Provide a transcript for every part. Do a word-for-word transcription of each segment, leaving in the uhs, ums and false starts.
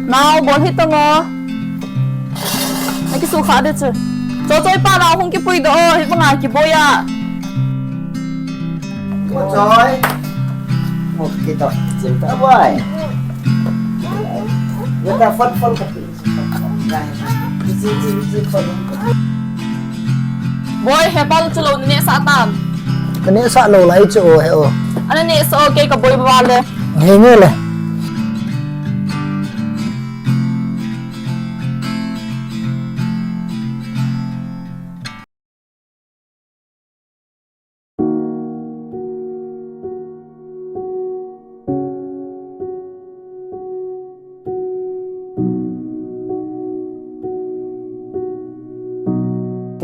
Nao, bol hih tan o. Na kisukha de chu. Chochoi pa nao hung kipui doh o, hibanga kiboi a. Chochoi. Okay to. Chim ta boi. Wata fon fon ka pi. Boi, he pa chu lou na nehsah tam? Ka nehsah lou lai chu o, he o. Ana nehsah o, kei ka boi ba le. Nge nge le.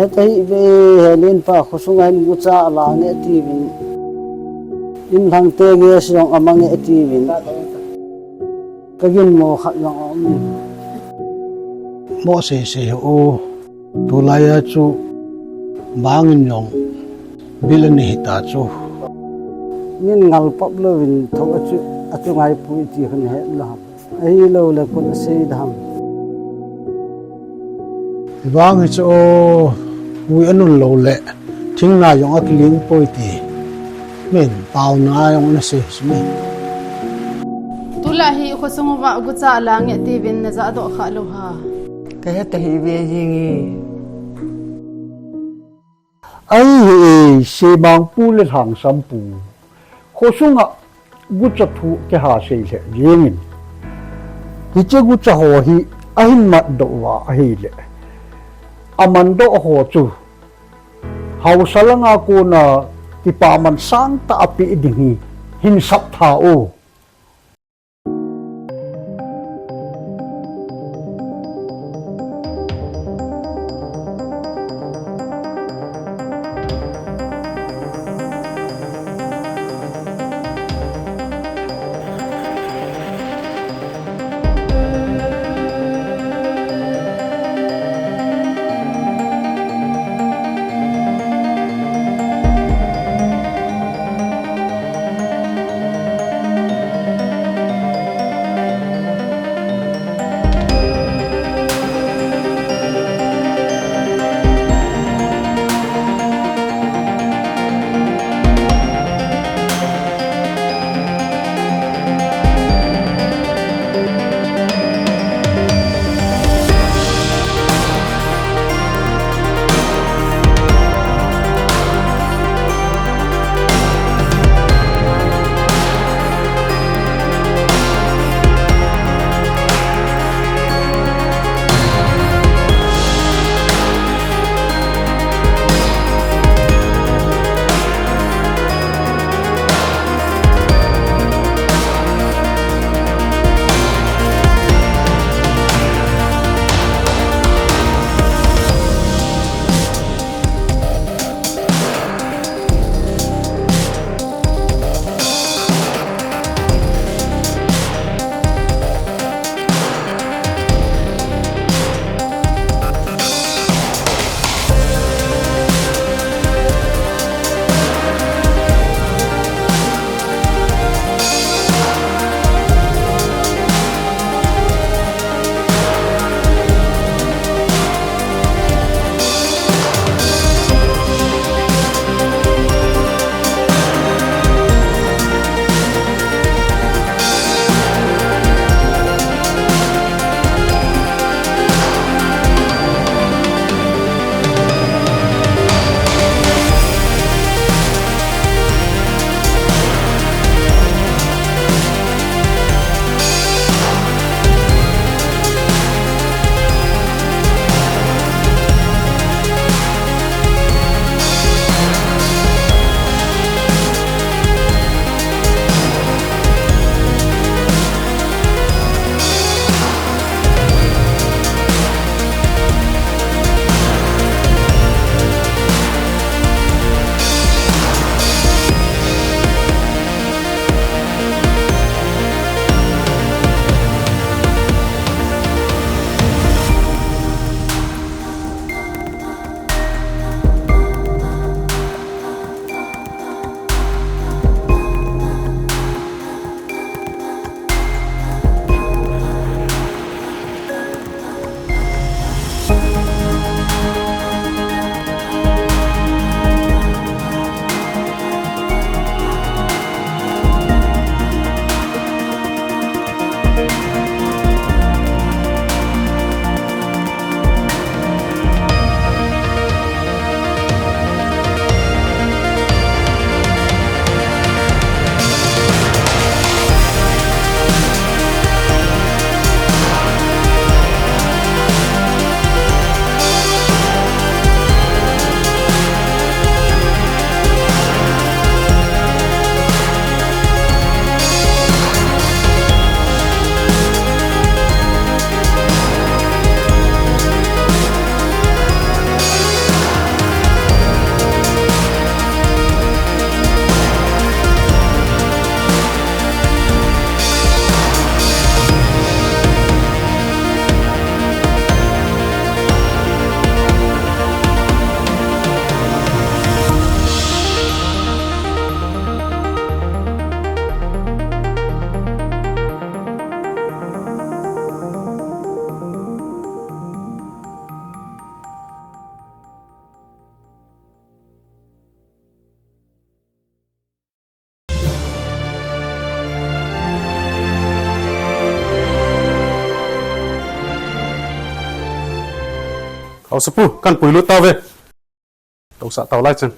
Heta hi ve, he lenpa khosunga hin gucha ala nge tiuvin. In lhang te nge siyong ama nge tiuvin. Ka ginmo khat jong aum in. Mo sei sei o. Tulai a chu bangin jong bil ani hita chu. Min ngal pap louvin tho a chu, a chu ngai pui ti khan he lo ham. Ahilou le kun sei dam. Vang hi chu o, ui anun lou le. Thingna jong akiling poi ti. Min, pauna jong ana sei, simi. Tulai hi khosung uva gucha ala nge tiuvin na ja doh kha lou ha. Ka heta hi ve jing e. Ai hi, Semangpu le Lhangsampu. Khosunga gucha thu kiha sei le jingin. Hiche gucha ho hi ahin mat doh uva ahile. Aman doh ho chu. Haosa langa kona kipaman sangtah a pe ding hi hin sap tha o. Haosapu, kan puilut tauve. Tousah tau lai chun.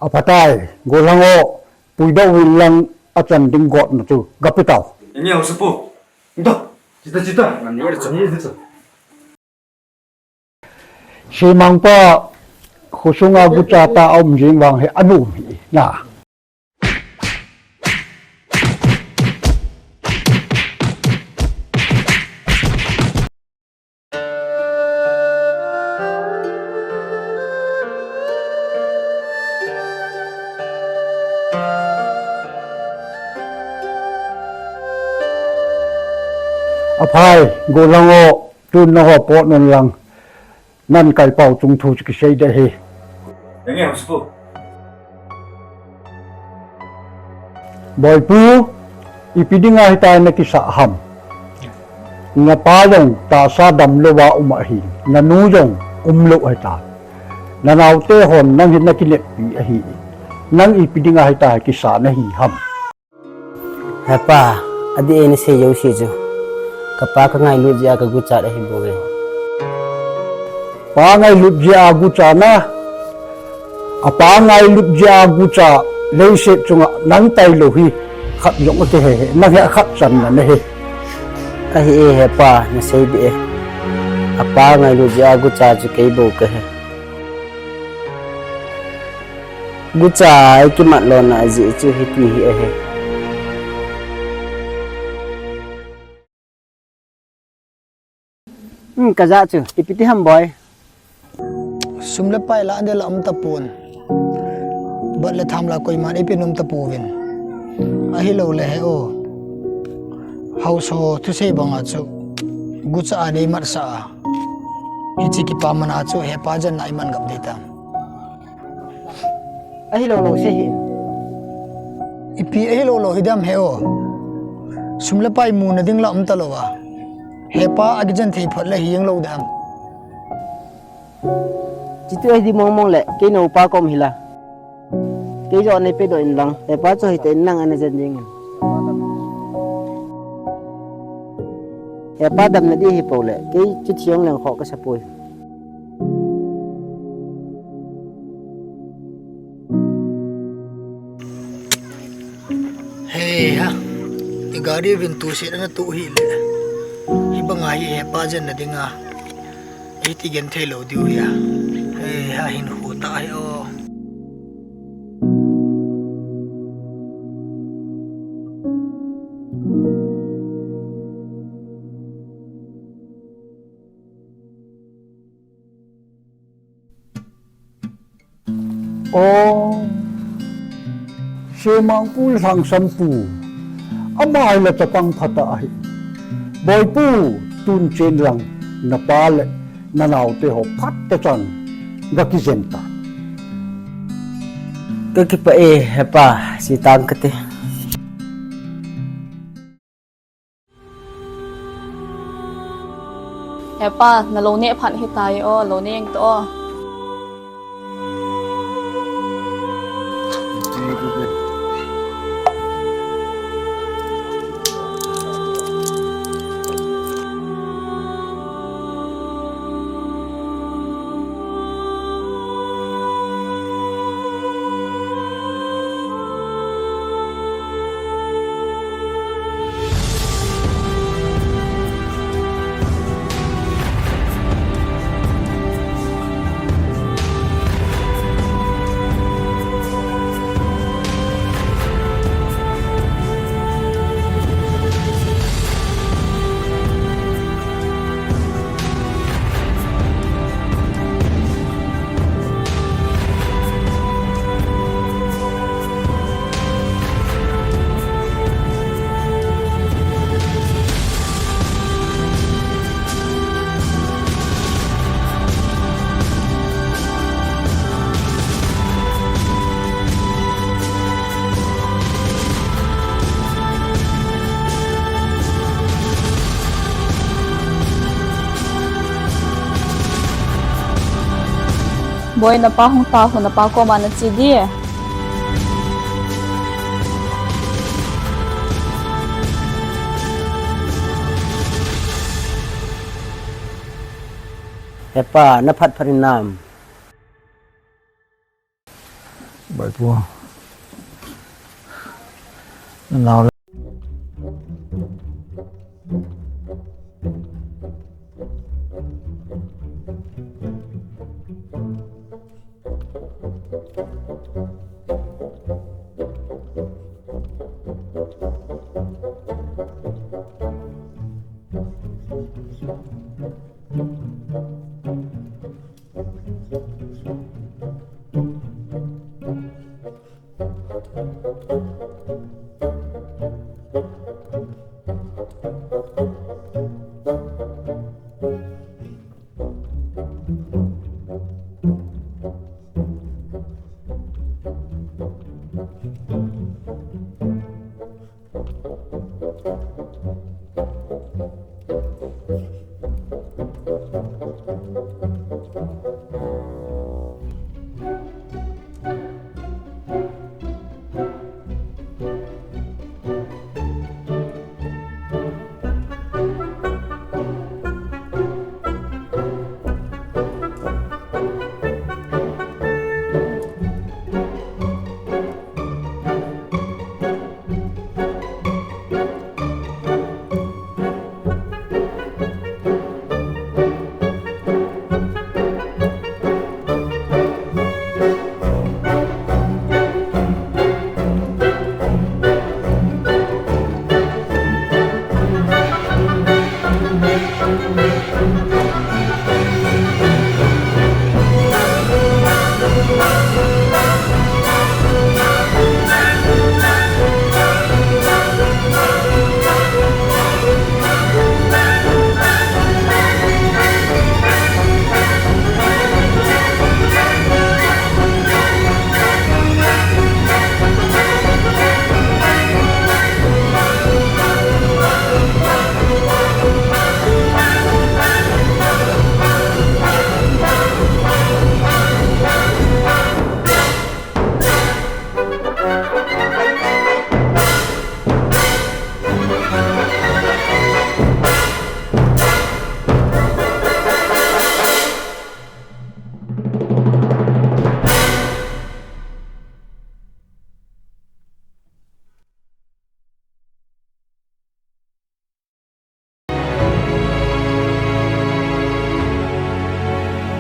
Aphatai, golhang o, puidoh uvin lang achan ding gotna chu gape tau. Enge Haosapu. Ito, chita, chita. Ngan ni ori chu. Semangpa, khosunga gucha tah a um jing vang hi anom hi na. Aphai, golhang o, tun nangho pot un lang. Nan kaipau chung thu chu kisei ding ahi. Enge Haosapu. Boipu, ipi dinga hitia nakisah ham. Napa jong tahsa damlou a um ahi. Nanu jong umlou ahitai. Nanaote hon nang hi nakineppi ahi. Nang ipi dinga hitia kisa nahi ham. Hepa, adih e nasei jouse chu. Kapa kangailut jeh a kaguchat ahi bouve. Pa ngailut jeh a guchatna. Apa ngailut jeh a guchat leiset chunga nang tailou hi khat jong akihe he. Nang hi akhat channa nahi. Ahi e hepa, nasei dih e. Apa ngailut jeh a guchat chu kei bou kahi. Gucha a ikimat lona jeh chu hiti hi ahi. Hmm, kajah chu, ipi ti ham boi. Sum le pai la ande la um tapon. Bat le tham la koiman ipi nom tapouvin. Ahilou le he o. Haosa thusei banga chu. Gucha a neimatsah a. Hiche kipa mana chu hepa janna iman gap ding tam. Ahilou lou sei hih in. Ipi ahilou lou hi dam he o. Sum le pai muna ding la um talou a. Hepa akijen thei phot le hijeng lou dam. Chuti ahi mong mong le, kei nupa kom hila. Kei jong neipedoh in lang, hepa chu hita in nang ana jen ding in. Hepa damna ding hi pou le, kei chu thi jong leng khoh kasa poi. Hei ha, i gari vin tu se na tu hi le. Hi banga hi hepa jen na dinga. Iti gen thei lou diu hi a. Hei ha hin hu ta hi o. O, Semangpu le Lhangsampu, ama hi la chapang phatah ahi. Boipu, tun chen lang, napa le nanaote ho phat tah chan, ga kijen ta. Ka kipah e, hepa, sitang kate. Hepa, nalou neh phat hitai o, lou neh jeng to o. Boi, napa hung ta ho, napa koma nache di. Hepa, na phat phat in nam. Bai pu. Na nau le.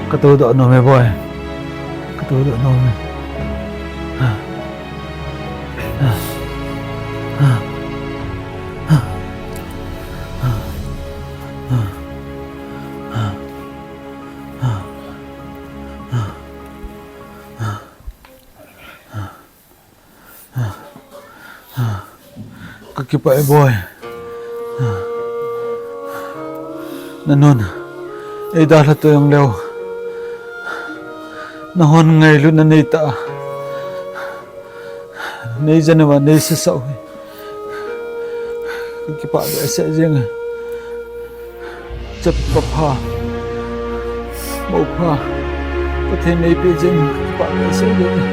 Ka tou doh nom e boi. Ka tou doh nom e. Ka kipah e boi. Nanun eidalha to jong leu, nahon ngailutna neitah a neijen uva neisasah u hi ka kipah behseh jenge. Chapa pha, mou pha Pathen in eipeh jeh in ka kipah behseh jenge.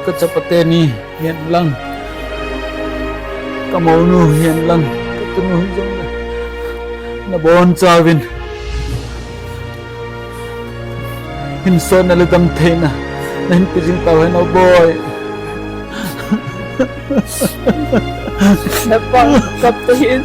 Ka chapa teni hihen lang, ka mounu hihen lang, ka tunu hijongle nabonchauvin hinsotna le damtheina nahin pe jing tauhen o boi. Napang kap tahin.